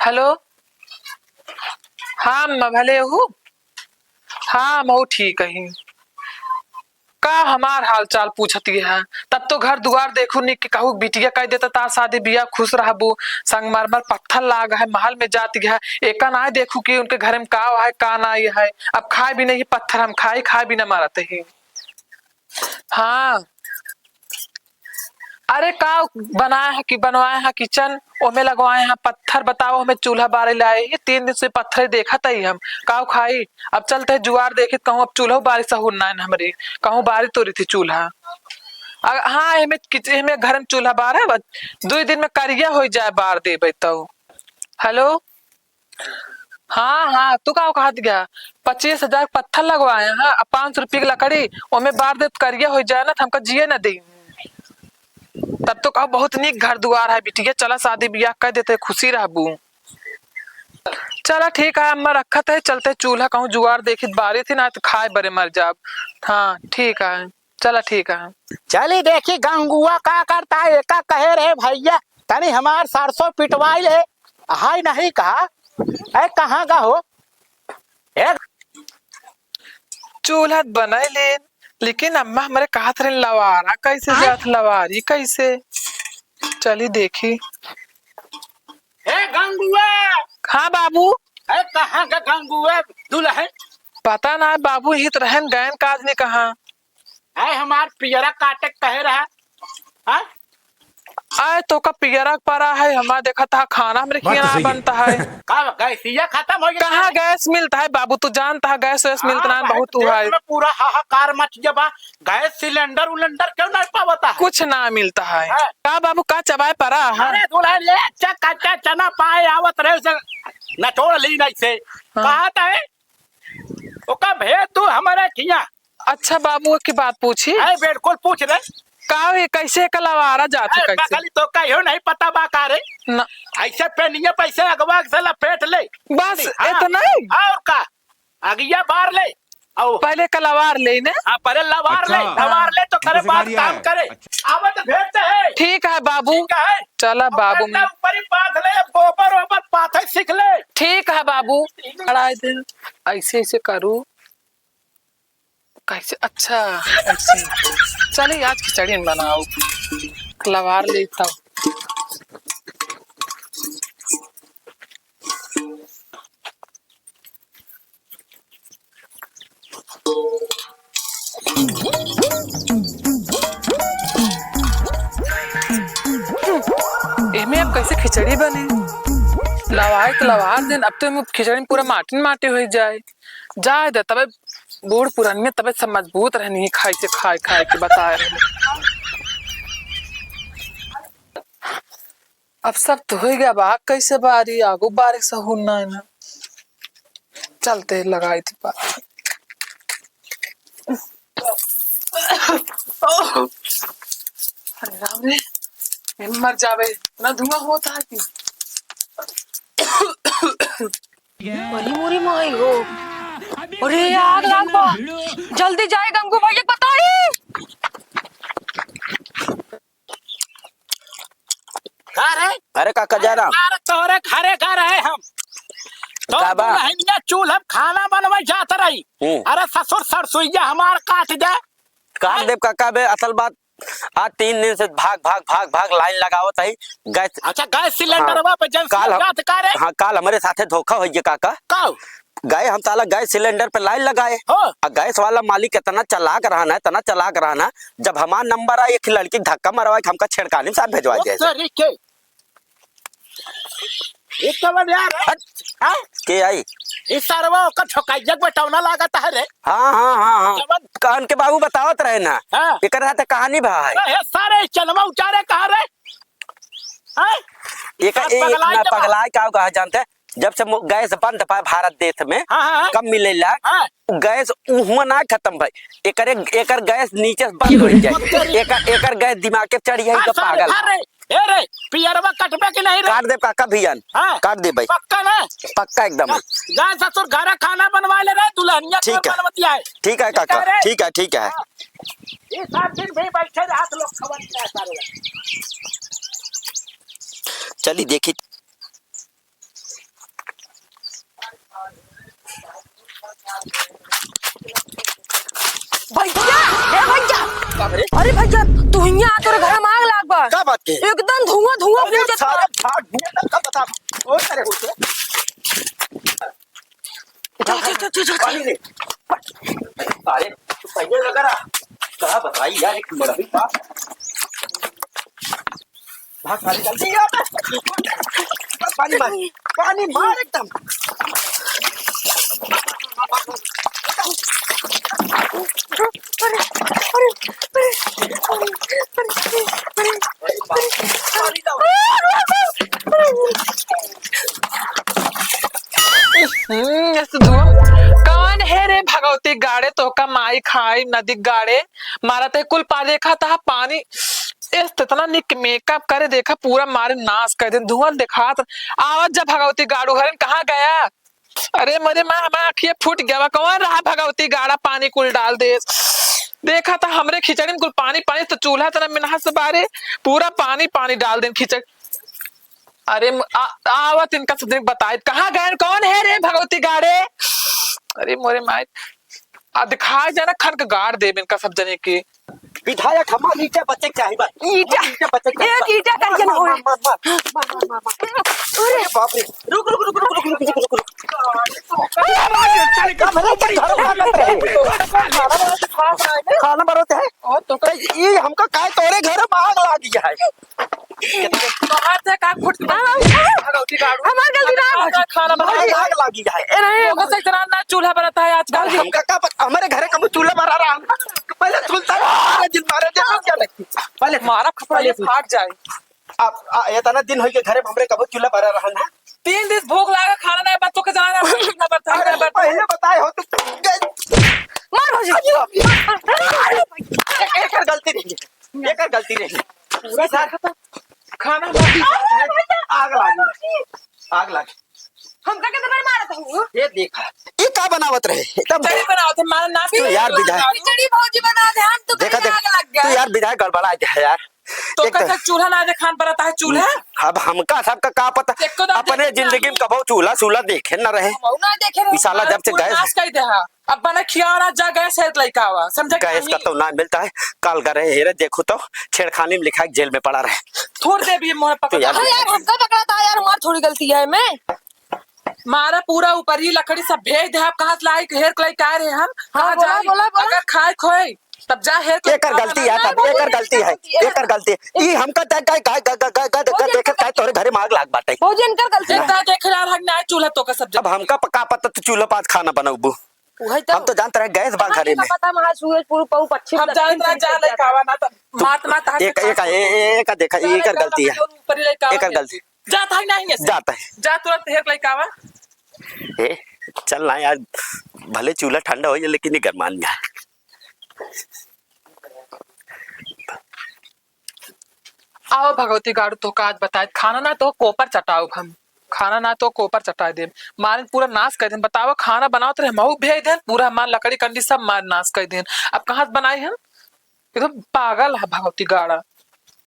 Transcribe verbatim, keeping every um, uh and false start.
हेलो। हाँ अम्मा, भले हू? हाँ, हमहू ठीक ही। का हमार हाल चाल पूछत है? तब तो घर दुआर देखू नी कि कहू बिटिया कह देता तार शादी बियाह, खुश रहबू। संगमरमर पत्थर लाग है, महल में जात है, एका ना देखू कि उनके घर में का है, का ना है। अब खाए भी नहीं पत्थर, हम खाई खाए भी ना मारत ही। हाँ। अरे का बनाए है कि बनवाए है किचन, ओमे लगवाए है पत्थर, बताओ, हमें चूल्हा बारे लाए ही, तीन दिन से पत्थर देखत ही हम, काउ खाई। अब चलते हैं जुआर देखित, कहूँ अब चूल्हो बारी सहूर ना है हमरे, कहूँ बारी तोरी थी चूल्हा। अ, हाँ, एमे किच-, एमे घर में चूल्हा बार है, बस दुई दिन में करिया हो जाए, बार देबे तो। हेलो। हाँ, हाँ, तू का कहत गया? पच्चीस हजार पत्थर लगवाए हैं, अब पाँच सौ रुपये की लकड़ी, ओमे बार दे, करिया हो जाए ना, तो हमका जिए ना दे। तब तो कहो, बहुत नीक घर दुआर है बिटिया, चला शादी बियाह कर देते, खुशी रहबू। चला ठीक है, अम्मा रखत है, चलते चूल्हा कहूँ जुआर देखित बारी थी ना, तो खाए बरे मर जाब। हाँ, ठीक है। चला ठीक है। चली देखी गंगुआ का करता है, एका कहे रहे भैया तनी हमार सरसों पिटवाई ले, हाय नहीं कहा, ऐ कहाँ गा हो? ए चूल्हा त बनाई लेन, लेकिन अम्मा हमरे कहत रहे लवारा कैसे हाँ? जात, लवारी कैसे? चली देखी। ए गंगुआ। हाँ बाबू। ए कहाँ का गंगुआ दुल्हन? पता ना बाबू, यही तो रहन गयन काज नहीं कहाँ। है हमार पियरा काटे के कहे रहा। हाँ? आए तो का पियरा परा है, हमार देखा था खाना हमरे बात तो खिया ना सही है। बनता है। का गैसिया खत्म हो गया? कहाँ गैस मिलता है बाबू, तू जानता है गैस वैस मिलता हाँ, ना भाई, बहुत देश हुआ है। में पूरा हाहाकार मच गया बा। गैस सिलेंडर उलेंडर क्यों नहीं पावता है? कुछ ना मिलता है। हाँ। का बाबू का चबाए परा है? अरे दुल्हन ले अच्छा कच्चा चना पाए आवत रहे से नचोड़ ली नहीं से। हाँ। कहा था है? ओका भेज तू हमारे खिया। अच्छा बाबू, एक बात पूछी? अरे बिल्कुल पूछ रे। का ये कैसे एक लवारा जात है अरे कैसे? पगली, तो कहियो नहीं पता बा का रे? ना। ऐसे पेनिया पैसे अगवा से लपेट ले। बस हाँ, इतना ही? और का? अगिया बार ले। आओ। पहले का लवार ले ने? हाँ, पहले लवार ले, अच्छा। लवार ले तो करे हमको बात सिखा रिया काम है। करे। अच्छा। आवत भेजते हैं। ठीक है बाबू। ठीक है। चला अब बाबू। ऊपर ही बात ले, अब गोबर ओबर पाथे सीख ले। ठीक है बाबू। अड़ाई दिन ऐसे ऐसे करू। कैसे? अच्छा, ऐसे। चली, आज खिचड़ी न बनाओ, लवार ले तब। एमे अब कैसे खिचड़ी बने? लवाए तो लवार दिन, अब तो एमे खिचड़ी में पूरा माटी माटी हो जाए। जाए दे, तबे बूढ़ पुरानिया तबे सब मजबूत रहनी है, खाए के, खाए, खाए के बताए रहे। अब सब तो हो गया बा, कैसे बारी आगो बारिश हो ना है ना। चलते लगाई थी बात। अरे राम रे, ये मर जावे, इतना धुआं होता है कि। अरे मोरी माई हो। अरे आग लाग बा। जल्दी जाए गंगू भैया के बताई। का रे? अरे काका जय राम। अरे तोरे घरे का रहे हम। तो का बा? दुल्हनिया चूल्हा खाना बनवे जात रही। हम्म। अरे ससुर सरसोईया हमार काट दे। काट देब काका बे, असल बात आज तीन दिन से भाग, भाग, भाग, भाग लाइन लगावत है गैस। अच्छा, गैस सिलेंडरवा हाँ। पे जंग काल हम, जात का रे? हाँ, काल हमरे साथे धोखा होइ गया काका। का? गए हम साला गैस सिलेंडर पे लाइन लगाए। हाँ। आ गैस वाला मालिक इतना चालाक रहना, इतना चालाक रहना, जब हमार नंबर आए, एक लड़की धक्का मरवा के हमका छेड़खानी में साथ भेजवा ओ दिया। सर, ये के? ये कवन यार है? हट। हाँ? के आई? ये सरवा ओकर ठोकाइया के बेटौना लागत है रे। हाँ, हाँ, हाँ, हाँ। जवन कान के बाबू बतावत रहे ना। हाँ। एकर साथे कहानी बा है। अरे हे सारे चलवा उचारे कहाँ रे? हैं? एक, साथ एक, पगलाए ना के बा। पगलाए का कहा जानते हैं? जब से मो-, गैस बंद बा भारत देश में, हाँ, हाँ, हाँ। कम मिलेला, हाँ। गैस उहवा ना खत्म भाई, एकर, एकर गैस नीचे से बंद हो जाए, एकर, एकर गैस दिमाग के चढ़ी है, हाँ, तो सारे पागल। घर रे, ए रे, पियरवा कटबे कि नहीं रे? काट दे काका भियान, हाँ। काट दे भाई। पक्का ना? पक्का एकदम। जा, जा ससुर घरे खाना बनवा ले रे, दुल्हनिया ठीक है। बनवतिया है। ठीक है ठीक है काका, रे? ठीक है, ठीक है। हाँ। ये सात दिन भी बैठे रहा तो लोग खबर क्या सारे। चली देखी। भैया, तोरे घर में आग लाग बा। का बात के? एकदम धुआं, धुआं अरे फूटत बा। सारे भाग, भैया, तब का बता? और करे होते? उठा, उठा, उठा, उठा, उठा। पानी ले। अरे, तू पहले लगा रहा। कहा बताई यार, एक मरबी बात। भाग, सारे जल्दी आ। पानी मार, पानी मार एकदम। हम्म, ऐसे धुआं। कौन है रे भगवती गाड़े, तोहका माई खाई नदी गाड़े। मारा ते कुल पा देखा था पानी। इस इतना निक मेकअप करे, देखा पूरा मारे नाश कर दे। धुआं दिखात। आवत जा भगवती गाड़ू हरन, कहाँ गया? अरे मोरे माँ, हमार आँखिया फूट गया बा। कौन रहा भगवती गाड़ा, पानी कुल डाल दे। देखा था हमरे खिचड़ी में कुल पानी, पानी तो चूल्हा तना मिनहा से बारे, पूरा पानी, पानी डाल दे खिचड़ी। अरे म-, आ, आवत इनका सब दिन बताए, कहाँ गए, कौन है रे भगवती गाड़े? अरे मोरे माई, आ दिखाए जाना खन के गाड़ देब इनका सब जने के। विधायक हमार ईंटा बचे के चाही बा। ईंटा? ईंटा बचे के चाही एक बा। ईंटा कहिए ना मार, होए। मार, मार, मार। अरे बाप रे। रुक, रुक, रुक। का भला तुम घर भागत रहे? खाना बनाते हैं? और तो तो ई हमका काहे तोरे घर में आग लागी है? बाहर से का फुट के हाँ, हाँ। भगवती गाड़ू। हमार गलती ना है, भौजी। खाना बना आग, आग लागी है। ए, नहीं, तो बस इतना ना चूल्हा बरता है आजकल। भौजी, हमका का पता, हमारे घरे कबो चूल्हा बरा रहा है? पहले सुनता है, हमारे जिन मारे, जिन क्या लगती? पहले मारा खपड़ा पहले ये सुन। फाट जाए। अब, आ, इतना दिन होई के घरे में हमरे कबो चूल्हा बरा रहा ना? तीन दिन भूख लागे, खाना नहीं बा, तो के जाना है, चूल्हा बरता है, अरे, बरता है। पहले बताए हो तो। मार भौजी। एक, एक गलती नहीं, एक गलती नहीं। पूरा सर, खाना आग लागी, आग लागी। हमका के दबर मारत हूँ। ये देखा, ये का बनावत रहे? एकदम खिचड़ी बनावत है, मारा नाश तू यार कर विधायक। दिया। खिचड़ी भौजी बना दे, हम तो देखा, कहीं देख, आग लग गया। तू यार विधायक गड़बड़ा गया है यार। तो एक तो कथा चूल्हा ना दे, खान पर आता है चूल्हा। अब हमका सबका का पता, एको दाँत अपने देखे जिंदगी में नहीं। कबो चूल्हा, चूल्हा देखे न रहे। हम ना देखे रहे। ई साला जब से पूरा गैस नाश कर दे हा। अब बना खियाना जा, गैस है लइका आवा, समझे कि गैस का नहीं? तो ना मिलता है। काल करे हेरे देखो तो छेड़खानी में लिखा है जेल में पड़ा रहे। थोड़ दे भी मोह तो पकड़। यार हाँ यार, हमका पकड़ा था यार, हमार थोड़ी गलती है मैं। मारा पूरा ऊपर ही लकड़ी सब भेज दे, आप कहाँ से लाई, हेर के लेके आए रहे हम, हाँ, कहाँ बोला, जाई? बोला, बोला। अगर खाए खोए, तब जा हेर के एकर गलती है, तब एकर गलती है, एकर गलती है। ई हमका देख, देख, देख, देख, देख, देख, देख, तोरे घरे में आग लाग बाटे। भौजी, इनकर गलती है। देखता है, देख रहा है, ना चूल्हा तो का सब अब हमका प-, का पता तू चूल्हा पास खाना बनौबू। वही तो। हम तो जानत रहे गैस बा हाँ, घरे में। पता महा सूरज पूर्व पऊ पश्चिम हम दक्षिण जानत रहे पूर्व जा उत्तर। लइका आवा ना, तब मात, मात, हाथ एक, से एक, खास ए-, ए-, एकर देखा, सारे एकर गलती है। ऊपर ही लइका आवा एकर गलती। जात है नहीं ऐसे। जात है। जा तुरंत हेर लइका आवा। ए, चल ना यार, भले चूल्हा ठंडा हो जाए, लेकिन ये गरमान जाए। आओ भगवती गाड़ू, तोहका आज बताए, खाना ना तो कोपर चटाउब हम, खाना ना तो कोपर चटाए देब, मारे पूरा नाश कर देन। बताओ, खाना बनावत रहे, महू भेज देन, पूरा हमार लकड़ी कंडी सब मार नाश कर देन। अब कहाँ से बनाई हम? एकदम पागल है भगवती गाड़ा।